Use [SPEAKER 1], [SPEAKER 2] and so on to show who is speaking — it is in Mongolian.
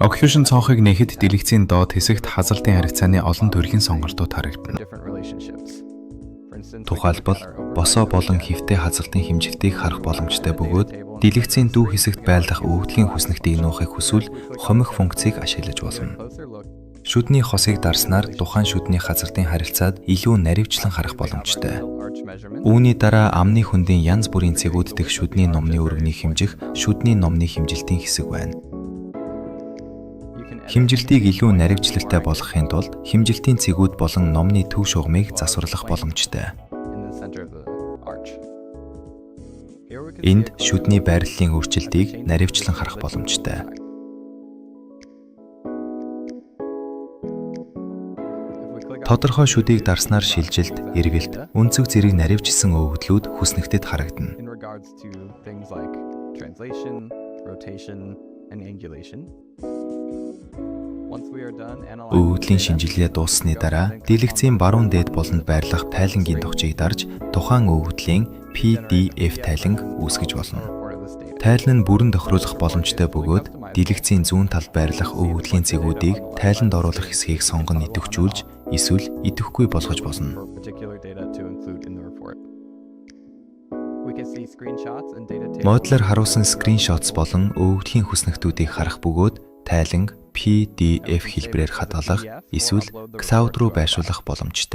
[SPEAKER 1] Occlusion цонхыг нээхэд дэлгэцийн доод хэсэгт хазалтын харьцааны олон төрлийн сонголтууд харагдана. Тухайлбал, босоо болон хэвтэй хазалтын хэмжилтийг харах боломжтой бөгөөд дэлгэцийн дүү хэсэгт байлдах өгөгдлийн хүснэгтийг нуухыг хүсвэл хомих функцийг ашиглаж болно. Шүдний хосыг дарснаар тухайн шүдний хазалтын харилцааг илүү наривчлан харах боломжтой. Үүний дараа амны хөндийн янз бүрийн цэгүүд дэх шүдний номны өргөнийг хэмжих шүдний номны хэмжилтийн хэсэг байна. Хэмжилтийг илүү наривчлалтай болгохын тулд хэмжилтийн цэгүүд болон номны төв шугамыг засварлах боломжтой. Энд шүдний байрлалын өөрчлөлтийг наривчлан харах боломжтой. Тодорхой шүдийг дарснаар шилжилт, эргэлт, өнцөг зэрэг наривчилсан өгөгдлүүд хүснэгтэд харагдана. Өгөгдлийн шинжилгээ дууссаны дараа дэлгэцийн баруун дээд буланд байрлах тайлангийн товчийг дарж тухайн өгөгдлийн PDF тайланг үүсгэж болно. Тайлан нь бүрэн тохируулах боломжтой бөгөөд дэлгэцийн зүүн талд байрлах өгөгдлийн цэгүүдийг тайланд оруулах хэсгийг сонгон идэвхжүүлж эсвэл идэвхгүй болгож болно. Модлоор харуулсан screenshots болон өгөгдлийн хүснэгтүүдийг харах бөгөөд тайланг PDF хэлбэрээр хадгалах эсвэл cloud руу байршуулах боломжтой.